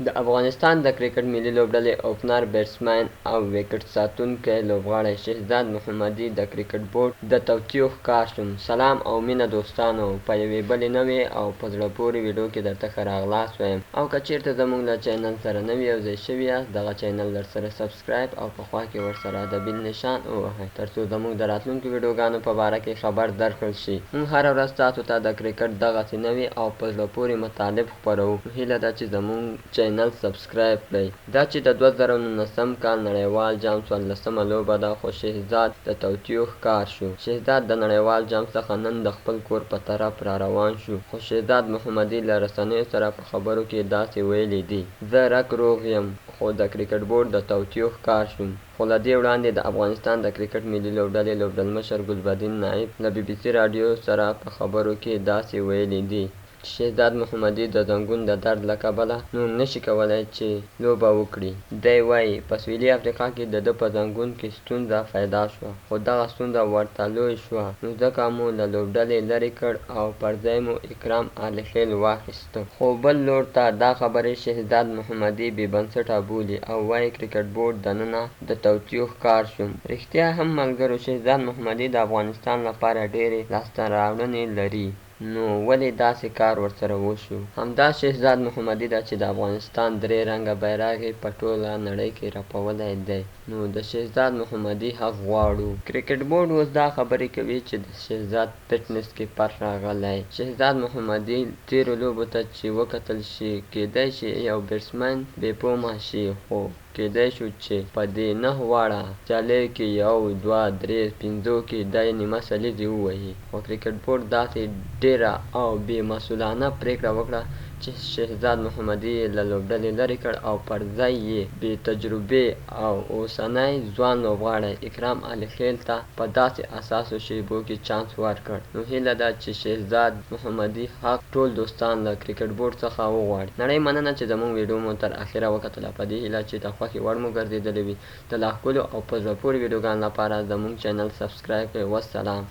د افغانستان د کرکټ ملي لوبډلې اوپنر بیټسمین او ویکټ ساتونکی لوبغاړی شهزاد محمدي د کرکټ بورډ د توطیو ښکار شو. سلام او مینه دوستانو، په یوې بلې نوې او په زړه پورې ویډیو کې درته ښه راغلاست وایم، او که چیرته زموږ له چینل سره نوي یو ځای شوي یاست، دغه چینل درسره سبسکرایب او په خوا کې ورسره د بیل نشان ووهئ، ترڅو زموږ د راتلونکو ویډیوګانو په باره کې خبر درکړل شي. موږ هره ورځ تاسو ته د کرکټ دغسې نوي او په زړه پورې مطالب خپروو، نو هیله ده چې زموږ چینل سبسکرایب کړئ. دا چې د 2019 کال نړیوال جام 14مه لوبه ده، خو شهزاد د توطیو ښکار شو. شهزاد د نړیوال جام څخه نن د خپل کور په طرف را روان شو، خو شهزاد محمدي له رسنیو سره په خبرو کې داسې ویلي دي: زه رک روغ یم، خو د کرکټ بورډ د توطیو ښکار شوم. خو له دې وړاندې د افغانستان د کرکټ ملي لوبډلې لوبډلمشر ګلبدین نایب له بي بي سي راډیو سره په خبرو کې داسې ویلي دي، چې شهزاد محمدي د زنګون د درد له کبله نور نشي کولای چې لوبه وکړي. دی وايي، په سویلي افریقا کې د ده په زنګون کې ستونزه پیدا شوه، خو دغه ستونزه ورته لوی شوه، نو ځکه مو له لوبډلې لرې کړ او پر ځای مو اکرام عليخېل واخیسته. خو بل لور ته دا خبرې شهزاد محمدي بې بنسټه بولي او وايي، کرکټ بورډ دننه د توطیو ښکار شوم. رښتیا هم ملګرو، شهزاد محمدي د افغانستان لپاره ډېرې لاسته راوړنې لري، نو ولې داسې کار ورسره وشو؟ همدا شهزاد محمدي ده چې د افغانستان درې رنګه بیرغ یې په ټوله نړۍ کې رپولی دی، نو د شهزاد محمدي حق غواړو. کرکټ بورډ اوس دا خبرې کوي چې د شهزاد فټنس کې فرق راغلی. شهزاد محمدي تېرو لوبو ته چې وکتل شي، کېدای شي یو بیټسمین بې پومه شي، خو کېدای شو چې په دې نهه واړه سیالیو کې یو، دوه، درې، پنځو کې دی نیمه سلیزې ووهي، خو کرکټ بورډ داسې ډېره او بې مسؤلانه پرېکړه وکړه چې شهزاد محمدي یې له لوبډلې لرې کړ او پر ځای یې بې تجربې او اوسنی ځوان لوبغاړی اکرام عليخېل ته په داسې حساسو شېبو کې چانس ورکړ. نو هیله ده چې شهزاد محمدي حق ټول دوستان له کرکټ بورډ څخه وغواړي. نړۍ مننه چې زموږ ویډیو مو تر اخره وکتله، په دې هیله چې د خوښې وړ مو ګرځېدلې وي. د لا ښکلو او په زړه پورې ویډیوګانو لپاره زموږ چینل سبسکرایب کړئ. والسلام.